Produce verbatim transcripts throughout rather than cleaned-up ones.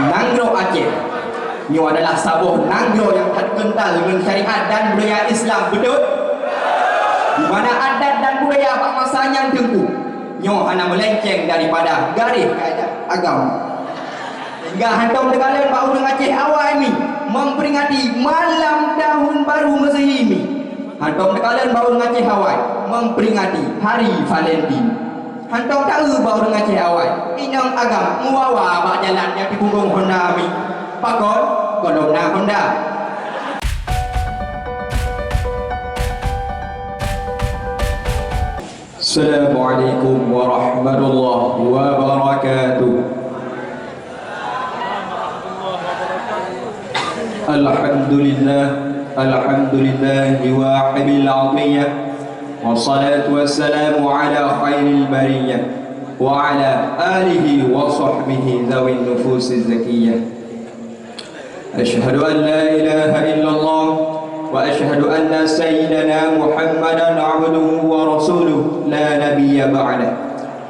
Nanggroe Aceh, nyoe adalah saboh nanggroe nyang that keuntal ngon syariat dan budaya Islam, beutôi? Di mana adat dan budaya bak masa nyan teungku, nyoe hana meulenceng daripada garéh kaedah agama. Hingga hantom teukalon bak ureuëng Aceh awai mi memperingati malam tahun baru Masehi mi. Hantom teukalon bak ureuëng Aceh awai memperingati Hari Valentine. Hantom taeu bak ureuëng Aceh awai, inong agam muwawa bak jalan nyang di punggong honda mi. Pakon? Gohlom na honda. Assalamualaikum warahmatullahi wabarakatuh. Alhamdulillah, alhamdulillah liwahibil atiyah. Wassalatu wassalamu ala khairil bariyah wa ala alihi wa sahbihi zawin nufusiz zakiyah. Asyhadu an la ilaha illallah wa asyhadu anna sayyidana Muhammadan abduhu wa rasuluh la nabiyya ba'dah.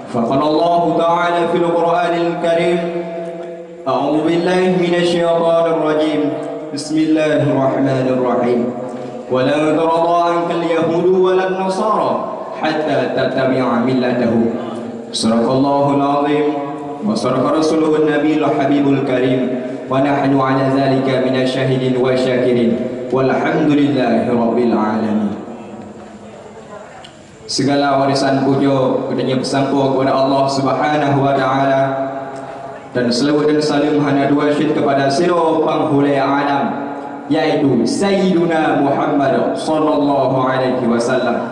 Faqala Allahu ta'ala fil Qur'anil Karim, a'udzu billahi minasy syaithanir rajim. Bismillahirrahmanirrahim. Wa lan tarda 'ankal yahudu wa lan nasara hatta tattabi'a millatahum. Sadaqallahul azim wa sadaqa rasuluhun nabiyul habibul karim. Wa nahnu ala zalika minasy syahidin wa syakirin. Walhamdulillahi rabbil alamin. Segala warisan pujoe geutanyoe peusampoe kepada Allah Subhanahu wa Ta'ala, dan selawat dan salam hana dua syit kepada sidroe panghulée alam, yaitu Sayyiduna Muhammad sallallahu alaihi wasallam.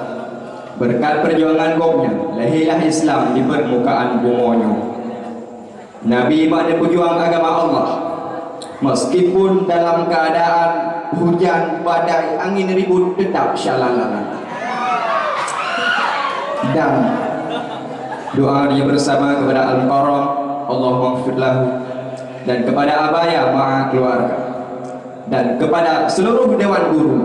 Berkat perjuangan gobnyan, lahirlah Islam di permukaan bumoe nyoe. Nabi bak neupeujuang agama Allah, meskipun dalam keadaan hujan, badai, angin ribut, tetap syalala. Dan doa dia bersama kepada Al-Mukarram, Allahumma ighfir lahu, dan kepada Abaya ma'a keluarga. Dan kepada seluruh dewan guru,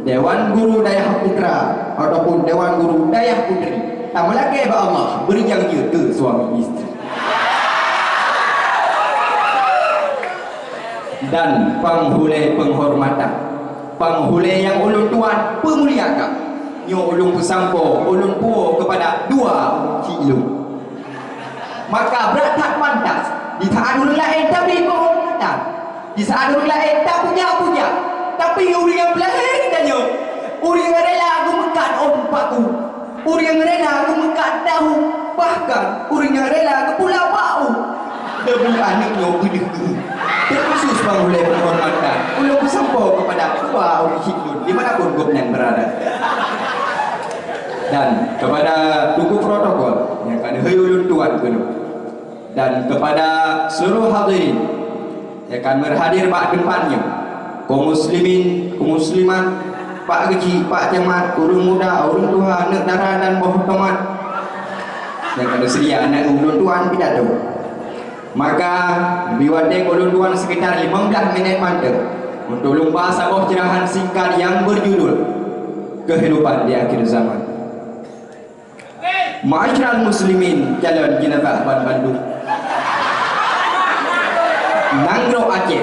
dewan guru dayah putra ataupun dewan guru dayah putri, tameulakée bak Allah beurijang jeuet keu suami istri. Dan panghulée penghormatan, panghulée nyang ulôn tuan peumuliakan, nyoe ulôn peusampoe ulôn puwoe kepada dua ureuëng cit lôn. Maka brat that pantas di saat ureuëng laén tabri penghormatan, di saat ureuëng laén tapuja-puja, tapi ureuëng nyang peulahé tanyoe, ureuëng nyang rela geumeukat ôn paku, ureuëng nyang rela geumeukat dahu, bahkan ureuëng nyang rela geupula bak u. Debu aneuëk nyoe beudeuh geuh. Terkhusus panghulée penghormatan ulôn peusampoe kepada dua ureuëng cit lôn di mana pun gobnyan berada. Dan kepada tuku protokol nyang ka neuhôi ulôn tuan keunoe, dan kepada seluruh hadirin nyang ka meuhadir bak teumpat nyoe, kaum muslimin, kaum muslimat, pak geuchik, pak camat, ureuëng muda, ureuëng tuha, aneuk dara dan boh tomat nyang ka neuseudia aneuk ulôn tuan pidato. Maka, neubi watée ulôn tuan sekitar limong blaih minét mantong untuk lôn ba saboh ceurahan singkat nyang berjudul Kehidupan di Akhir Zaman. Ma'asyiral muslimin, calon jeunazah ban bandum. Nanggroe Aceh,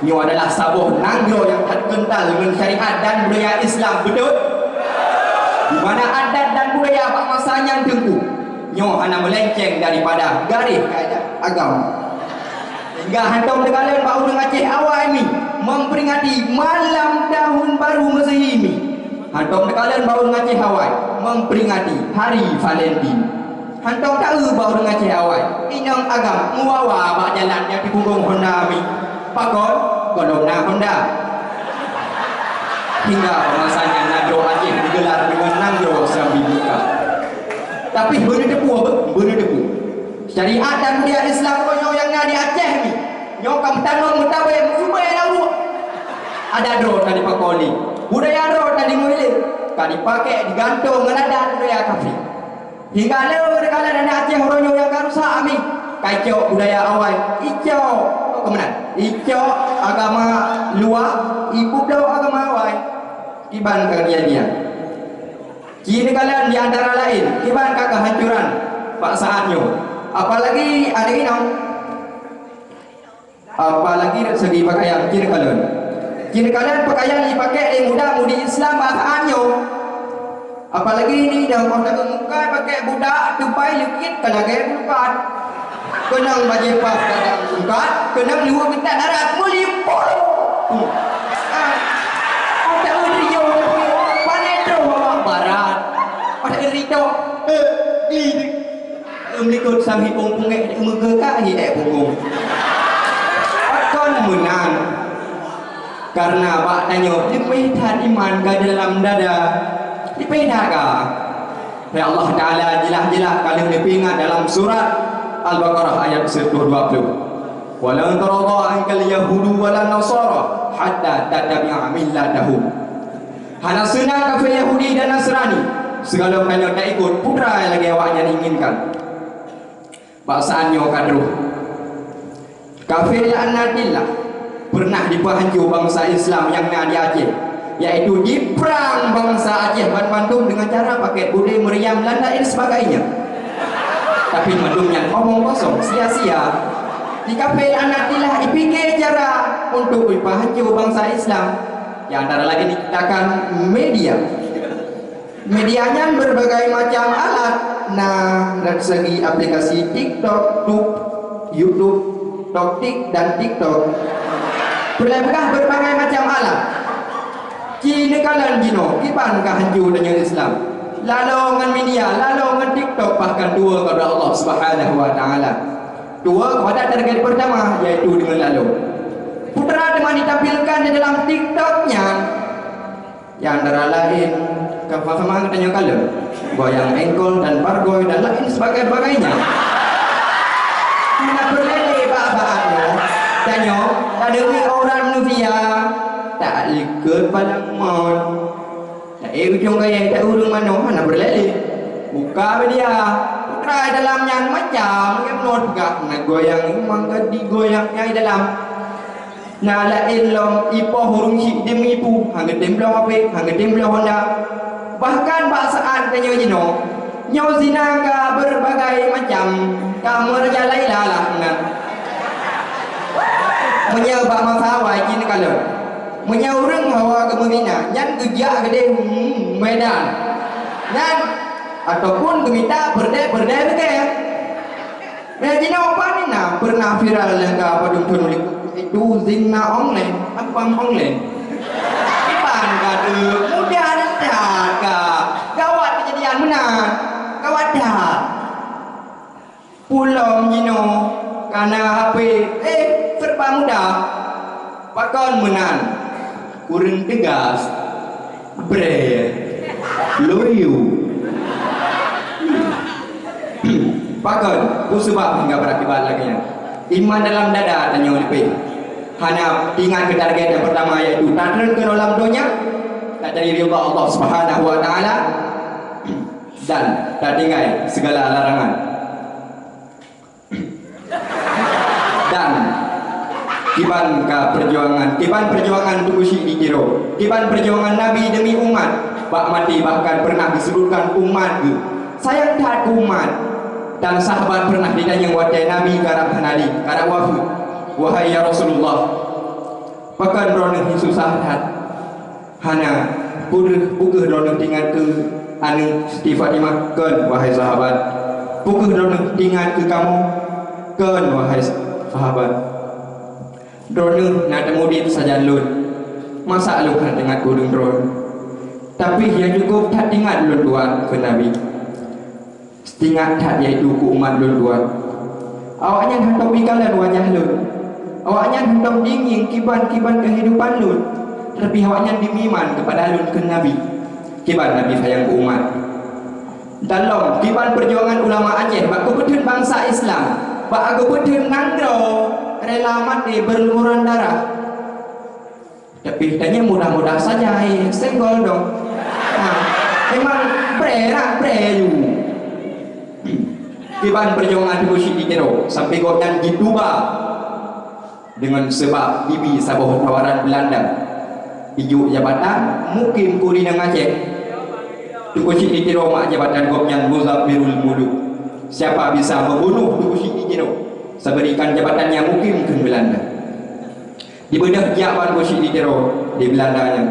nyoe adalah saboh nanggroe nyang that keuntal ngon syariat dan budaya Islam, beutôi? Di mana adat dan budaya bak masa nyan teungku, nyoe hana meulenceng daripada garéh kaedah agama. Hingga hantom teukalon bak ureuëng Aceh awai mi memperingati malam tahun baru Masehi mi. Hantom teukalon bak ureuëng Aceh awai memperingati Hari Valentine. Hantom taeu bak ureuëng Aceh awai, inong agam muwawa bak jalan nyang di punggong honda mi. Pakon? Gohlom na honda. Hingga masa nyan nanggroe Aceh digelar deungon nanggroe Serambi Buka. Tapi beuneuteupeu, beuneuteupeu. Syariat dan budaya Islam meunyoe nyang na di Aceh ni, nyoe ka meutanong, meutabé, meusumé lam ruek. Adat droe ka dipakoni, budaya droe ka dimuléh, ka dipaké digantong ngon adat budaya kafé. Hingga lé teukalon aneuk Aceh uroe nyoe nyang ka rusak mi, ka icok budaya awai, icok keumeunang, icok agama luwa, ipeubloe agama awai. Kiban ka kejadian. Ci neukalon di antara laén kiban ka keuhancoran bak saát nyoe, apalagi aneuk inong. Apalagi dari segi pakaian, ciri kalian. Ciri kalian pakaian dipakai oleh muda-mudi Islam bahasa nyoe. Apalagi ini dah kau tak muka pakai budak tupai lukit ka lagèe bukan. Kenang bajèe pas kadang bukan, kenang luwa kita darat mulimpol. Ah. Ada rio tapi panen tu bawa barat. Ada rio. Eh, ini. Meunyoe likot sang hipong pungéh, meugeukak hi ék punggung. Pakon meunan? Karena bak tanyoe leupeh that iman ka dalam dada. Leupeh that ka. Ya Allah Ta'ala jeulaih-jeulaih ka lheueh neupeuingat dalam surat Al-Baqarah ayat seratus dua puluh. "Wa lan tarda 'ankal yahudu wa lan nasara hatta tattabi'a millatahum." Hana seunang kafé Yahudi dan Nasrani, sigohlom tanyoe taikot peue lagèe awaknyan inginkan. Bak saát nyoe ka troh. Kafé laknatillah pernah jipeuhanco bansa Islam nyang na di Aceh, yaitu jiprang bansa Aceh banmandum deungon cara pakai budé meuriam dan lain sebagainya. Tapi mandum nyan omong kosong, sia-sia. Di kafé laknatillah jipike cara untuk jipeuhanco bansa Islam. Di antara lain diciptakan media. Media nyan berbagai macam alat, na dari segi aplikasi TikTok, Tube, YouTube, Toktik dan TikTok. Peureulèe peugah berbagai macam alat. Ci neukalon jinoe, kiban ka hanco tanyoe Islam. Lalo ngon media, lalo ngon TikTok, bahkan tuwoe kepada Allah Subhanahu wa Ta'ala. Tuwoe kepada target pertama, yaitu deungon lalo. Putra teuma ditampilkan di dalam TikTok nyan. Di antara lain, ka sama-sama geutanyoe kalon, goyang engkol dan pargoi dan lain sebagainya. Hana peureulèe bak-bak nyoe, tanyoe tadeungi orang manusia, tak likot palang mon. Tak eh ujong gaya tak ureueng manoe, hana peureulèe. Buka media, putra dalam nyan macam nyang ngon peugah, na goyang mangga digoyang nyang dalam. Na laén lom ipoh ureueng syiek demi pu, han geutem bloe H P, han geutem bloe Honda. Bahkan bak saát tanyoe jinoe, nyoe zina ka berbagai macam, ka meurajalela lah nan. Meunyoe bak masa awai jih neukalon, meunyoe ureueng hawa geumeuzina, nyan geujak keudeh, hmm, Medan. Nyan ataupun geumita peureudèe-peureudèe beugèe. Eh, jinoe pane na pernah viral nyang ka padum thôn likot, yaitu zina online, apam online. Iban gaduh, mudah that ka. Gawat keujadian meunan. Gawat that. Pulom jinoe kana H P, eh, serba mudah. Pakon meunan? Kureueng teugas. Bre. Loyo. Pakon? Peue sabab hingga berakibat lagèe nyan? Iman dalam dada tanyoe leupeh. Hana ingat keu target nyang pertama, yaitu tatreun keunoe lam donya, tajari ridha Allah Subhanahu wa Ta'ala, dan tatinggai segala larangan. Dan kiban ka perjuangan, kiban perjuangan Teungku Chik di Tiro, kiban perjuangan Nabi demi umat, bak maté bahkan pernah disebutkan umat geuh. Sayang that keu umat. Dan sahabat pernah ditanyong watèe Nabi karab hana lé, karab wafeuet, "Wahai ya Rasulullah, pakon droeneuh susah that?" Hana, peue kheueh droeneuh teuingat keu aneuk Siti Fatimah? Kon, wahai sahabat. Peue kheueh droeneuh teuingat keu kamoe? Kon, wahai sahabat. Droeneuh na teumudiet sajan lôn. Masa lôn hana teuingat keu ureueng droe? Tapi nyang cukôp that teuingat lôn tuan keu Nabi. Teuingat that yaitu keu umat lôn tuan. Awaknyan hántom jikalon wajah lôn. Awaknyan hántom jingieng kiban-kiban keuhidupan lôn, tapi awaknyan jimeuiman keupada lôn keu Nabi. Kiban Nabi sayang keu umat. Dan lom, kiban peujuangan ulama Aceh bak keubeuteun bansa Islam, bak keubeuteun nanggroe rela maté berlumuran darah. Tapi tanyoe mudah-mudah saja, eh, senggol dong. Ha, memang bre lah, bre you. Kiban peujuangan Teungku Chik di Tiro sampai gobnyan jituba deungon sabab jibi saboh tawaran Beulanda. Jijok jabatan mukim keu inong Aceh. Teungku Chik di Tiro mak jabatan gobnyan Muzaffirul Muluk. Siapa bisa membunuh Teungku Chik di Tiro, saya berikan jabatan nyang mukim keu Beulanda. Ibeudôh jak ban Teungku Chik di Tiro di Beulanda nyan.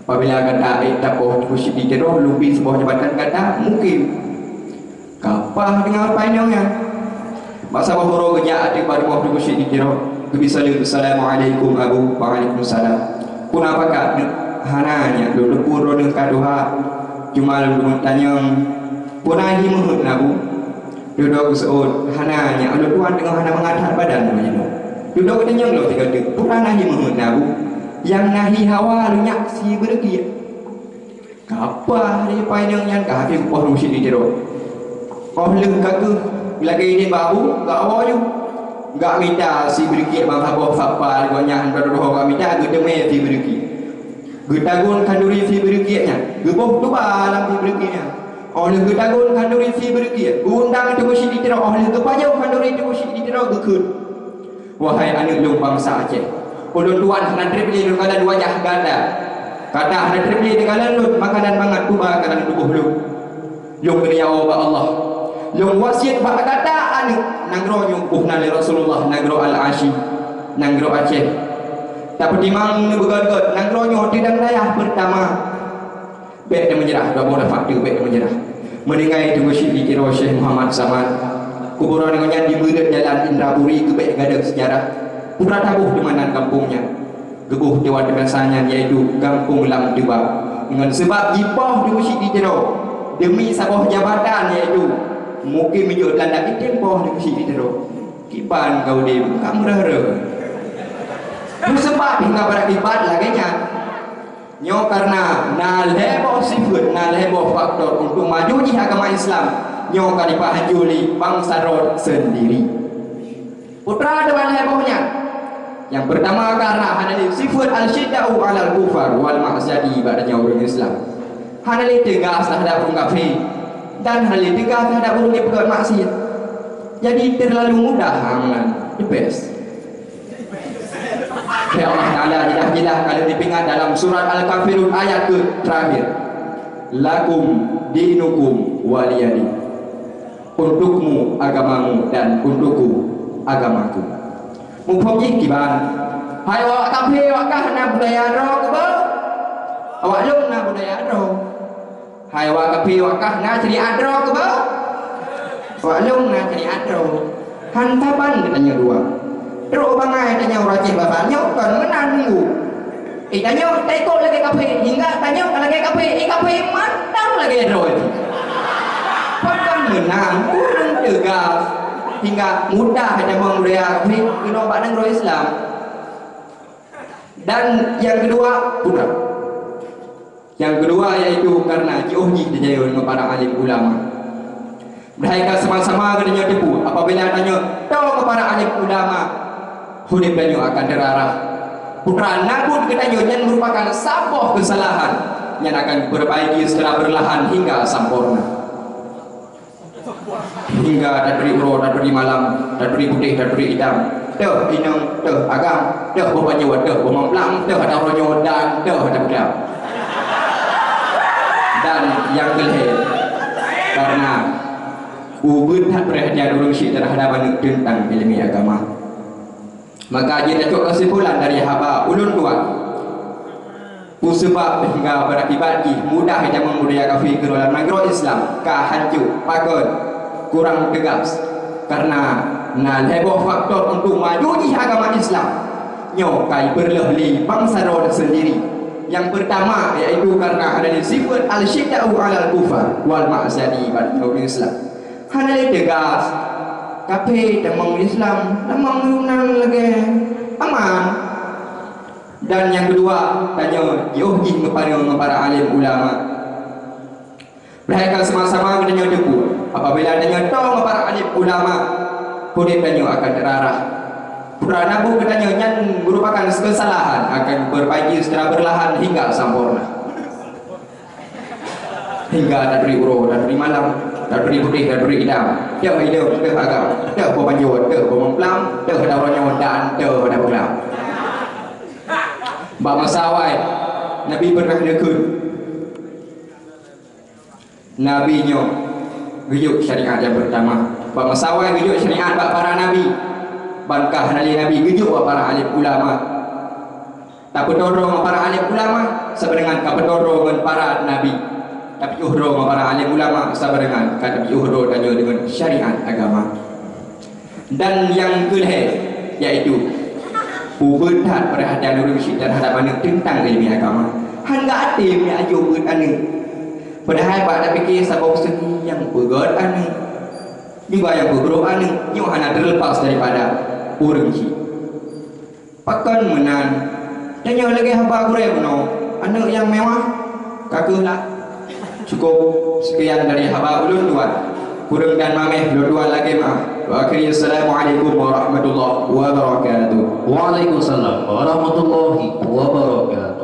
Apabila gata ék tapoh Teungku Chik di Tiro, lôn bi saboh jabatan gata, mungken. Kapah deungon painong nyan. Bak saboh uroe geujak ateueh bak rumoh Teungku Chik di Tiro, geubi saleuem, "Assalamualaikum, Abu." "Waalaikumsalam." "Peue na pakat?" "Hana nyan, lôn teupeu droeneuh ka tuha. Cuma lôn deungon tanyong, peue na hi meuheuet na, Bu?" Dudoe geuseuôt, "Hana nyan, ulôn tuan teungoh hana mangat that badan lôn nyoe." Dudoe geutanyong lom sigoe teuk, "Peue na hi meuheuet na, Bu?" "Nyang na hi hawa lôn nyak si beureukiek." Kapah di painong nyan ka habéh geupoh Teungku Chik di Tiro. Óh lheueh ka keuh lagée idin bak Abu, geuwoe ju. Geumita si beureukiek ban saboh sapa lé gobnyan, geududoe geumita geuteumé si beureukiek. Geutagun khanduri si beureukiek nyan, geuboh tuba lam si beureukiek nyan. Óh lheueh geutagun khanduri si beureukiek, geuundang Teungku Chik di Tiro, óh lheueh geupajoh khanduri Teungku Chik di Tiro geukheun. "Wahai aneuëk lôn bansa Aceh, ulôn tuan hana treb lé lôn kalon wajah gata. Gata hana treb lé lôn kalon lôn makanan mangat tuba ka lam tuboh lôn. Lôn geunyoe bak Allah. Lôn wasiet bak gata aneuëk, nanggroe nyoe boh nan lé Rasulullah, nanggroe Al-Asyi, nanggroe Aceh. Tapeutimang neubeugot-got, nanggroe nyoe teudong dayah peurtama." Bék tameunyeurah, dua boh nafak teuk bék tameunyeurah. Meuninggai Teungku Chik di Tiro Syekh Muhammad Saman, kuburan gobnyan di beureut jalan Indrapuri keu bék gadôh seujarah. Putra taboh teuma nan gampông nyan. Geuboh tiwan teumasa nyan, yaitu Gampông Lam Teuba. Ngon seubab jipoh Teungku Chik di Tiro deumi saboh jabatan, yaitu mungken meunyoe Beulanda item poh Teungku Chik di Tiro, kiban ka udeb ka meureuh-reuh. Meuseubab hingga berakibat lagée nyan. Nyoe kareuna na lhée boh sifeuet, na lhée boh faktor untuk maju jih agama Islam nyoe ka jipeuhanco lé bansa droe seundiri. Peue teuma lhée boh nyan? Nyang peurtama kareuna hana lé sifeuet al-syiddatu alal kufar wal maksiati bak tanyoe ureuëng Islam. Hana lé teugas teuhadab ureuëng kafé dan hana lé teugas teuhadab ureuëng nyang peubuet maksiat. Jadi, teurlalu mudah ha meunan, the best. Kheun Allah Taala jeulaih-jeulaih ka lheueh geupeugah dalam surat Al-Kafirun ayat keu terakhir, "Lakum dinukum waliyadin." Untukmu agamamu dan untukku agamaku. Muphom jih kiban? Hai awak kafé, awak kah na budaya droe keuh? Awak lôn na budaya droe. Hai awak kafé, awak kah na syariat droe keuh? Awak lôn na syariat droe. Han saban geutanyoe dua. Trok bangai tanyoe ureuëng Aceh Barat nyoe kon meunan nunggu. Eh, tanyoe taikot lagée kafé, hingga tanyoe lagée kafé, eh, kafé mantong lagée droe. Pakon meunan ureuëng teugas hingga mudah tamong budaya kafé keunoe bak nanggroe Islam. Dan nyang keudua, putra. Nyang keudua yaitu kareuna jiôh jih tajayôn ngon para alim ulama. Meuhai ka sama-sama geutanyoe teupeu, apabila tanyoe toe keu para alim ulama, udeb tanyoe akan teurarah. Putra, na buet geutanyoe nyan meurupakan saboh keusalahan nyang akan geupeurbaiki seucara beurlahan hingga sampoereuna. Hingga taturi uroe, taturi malam, taturi putéh, taturi itam. Teuh inong, teuh agam, teuh boh panjoe, teuh boh mamplam, teuh ata uroe nyoe dan teuh ata beuklap. Dan nyang keulhée, kareuna ubit that peurhatian ureuëng syik teuhadab aneuëk teuntang iéleumé agama. Maka jeuet tacok keusimpulan dari haba ulôn tuan. Peue seubab hingga beurakibat jih mudah jameun budaya kafé keunoe lam nanggroe Islam ka hanco, pakon, kurang teugas. Kareuna na lhée boh faktor untuk maju jih agama Islam. Nyoe ka jipeureuloh lé bansa droe seundiri. Nyang peurtama yaitu kareuna hana lé sifeuet al-syiddatu alal kufar wal maksiati bak ureuëng Islam. Hana lé teugas, kafé tamong Islam, tamong ureuëng lagée aman. Dan nyang keudua, tanyoe jiôh jih meupaneue ngon para alim ulama. Meuhai ka sama-sama geutanyoe teupeu, apabila tanyoe toe ngon para alim ulama, udeb tanyoe akan teurarah. Putra, na buet geutanyoe nyan meurupakan keusalahan akan geupeurbaiki seucara beurlahan hingga sampoereuna. Hingga taturi uroe, taturi malam, taturi putéh, taturi itam. Teuh inong, teuh agam, teuh boh panjoe, teuh boh mamplam, teuh ata uroe nyoe dan teuh ata beuklap. Bak masa awai, Nabi peugah neukheun. Nabi nyoe geuyue syariat nyang peurtama. Bak masa awai geuyue syariat bak para nabi. Ban ka hana lé Nabi geujok bak para alim ulama. Tapeudorong bak para alim ulama saban deungon ka peudorong ngon para nabi. Tapiôh droe bak para alim ulama saban deungon ka tapiôh droe tanyoe deungon syariat agama. Dan nyang keulhèe, yaitu, ubeuet that peurhatian ureueng chik teuhadap aneuk teuntang ileumèe agama. Han geuaté meuajoh beuet aneuk. Padahai bak tapike saboh seungi nyang peugöt aneuk, juga nyang peubrôk aneuk, nyoe hana teulepas daripada ureueng chik. Pakon meunan? Tanyoe lagèe haba gurèe bunoe, aneuk nyang mewah, ka keuh lah. Cukup sekian dari haba ulôn tuan. Kureueng dan maméh lôn tuan lakèe meu'ah. Wa akhiri, assalamualaikum warahmatullahi wabarakatuh. Waalaikumsalam warahmatullahi wabarakatuh.